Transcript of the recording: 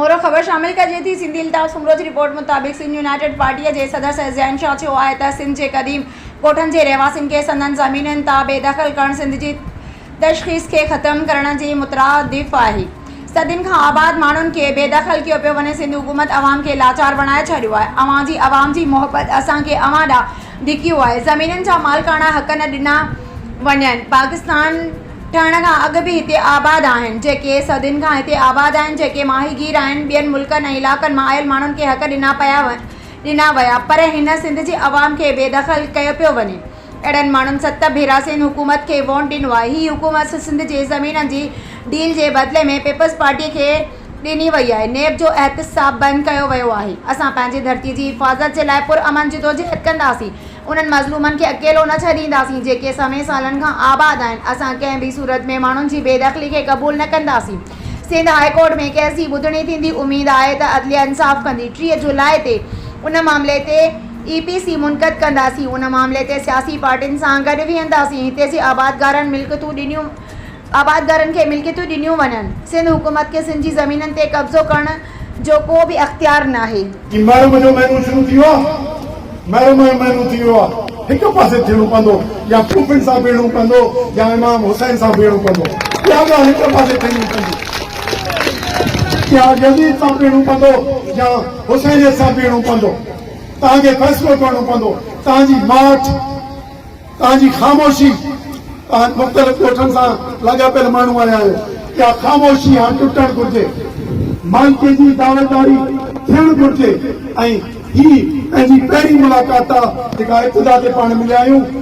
مورو خبر شامل ڪجي ٿي سنڌي الطاف سومرو جي رپورٽ مطابق سنڌ يونائيٽيڊ پارٽيء جي صدر سيد زين شاهه چيو آهي ته سنڌ جي قديم ڳوٺن جي رهواسين کي سندن زمينن تان بي دخل ڪرڻ سنڌ جي تشخيص کي ختم ڪرڻ جي مترادف آهي. صدين کان آباد ماڻهن کي بي دخل ڪيو پيو وڃي سنڌ حڪومت عوام کي لاچار بڻائي ڇڏيو آهي اوهان جي عوام جي محبت اسان کي اوهان ڏانهن ڌڪيو آهي زمينن جا مالڪاڻا حق نه ڏنا وڃن پاڪستان ٺهڻ کان اڳ به هتي آباد آهن جيڪي صدين کان هتي آباد آهن جيڪي ماهيگير آهن ٻين ملڪن ۽ علائقن مان آيل ماڻهن کي حق ڏنا پيا ڏنا ويا پر هن سنڌ جي عوام کي بي دخل ڪيو پيو وڃي. اهڙن ماڻهن ست ڀيرا سنڌ حڪومت کي وونٽ ڏنو آهي. هي حڪومت سنڌ جي زمينن جي ڊيل جي بدلي ۾ پيپلز پارٽي کي ڏني وئي آهي. نيب جو احتساب بند ڪيو ويو آهي. اسان پنهنجي ڌرتي جي حفاظت جي لاء پرامن جدوجهد ڪنداسين. انهن مظلومن کي اڪيلو نه ڇڏينداسين جيڪي سوين سالن کان آباد آهن. اسان ڪنهن به صورت ۾ ماڻهن جي بي دخلي کي قبول نه ڪنداسين. سنڌ هاء ڪورٽ ۾ ڪيس جي ٻڌڻي ٿيندي، اميد آهي ته عدليه انصاف ڪندي. 30 جولاء تي ان معاملي تي اي پي سي منعقد ڪنداسين، ان معاملي تي سياسي پارٽين سان گڏ ويهنداسين، هتي جي آبادگارن ملڪيتون ڏنيون آبادگارن کي ملڪيتون ڏنيون وڃن، سنڌ حڪومت کي سنڌ جي زمينن تي قبضو ڪرڻ جو ڪو به اختيار ناهي. هي محرم جو مهينو شروع ٿي ويو آ، محرم جو مهينو ٿي ويو آ، هڪ پاسي ٿيڻو پوندو يا ڪوفين سان بيهڻو پوندو يا امام حسين سان بيهڻو پوندو، اها ڳالهه هڪ پاسي ٿيڻي پوندي، يا يزيد سان بيهڻو پوندو يا حسينيت سان بيهڻو پوندو. توهان کي فيصلو ڪرڻو پوندو. توهان جي ماٺ، توهان جي خاموشي، توهان مختلف ڳوٺن سان لاڳاپيل ماڻهو آيا آهيو، اها خاموشي هاڻ ٽٽڻ گهرجي. مالڪي جي دعويداري ٿيڻ گهرجي ۽ هي پنهنجي پهرين ملاقات آ جيڪا ابتدا تي پاڻ مليا آهيون.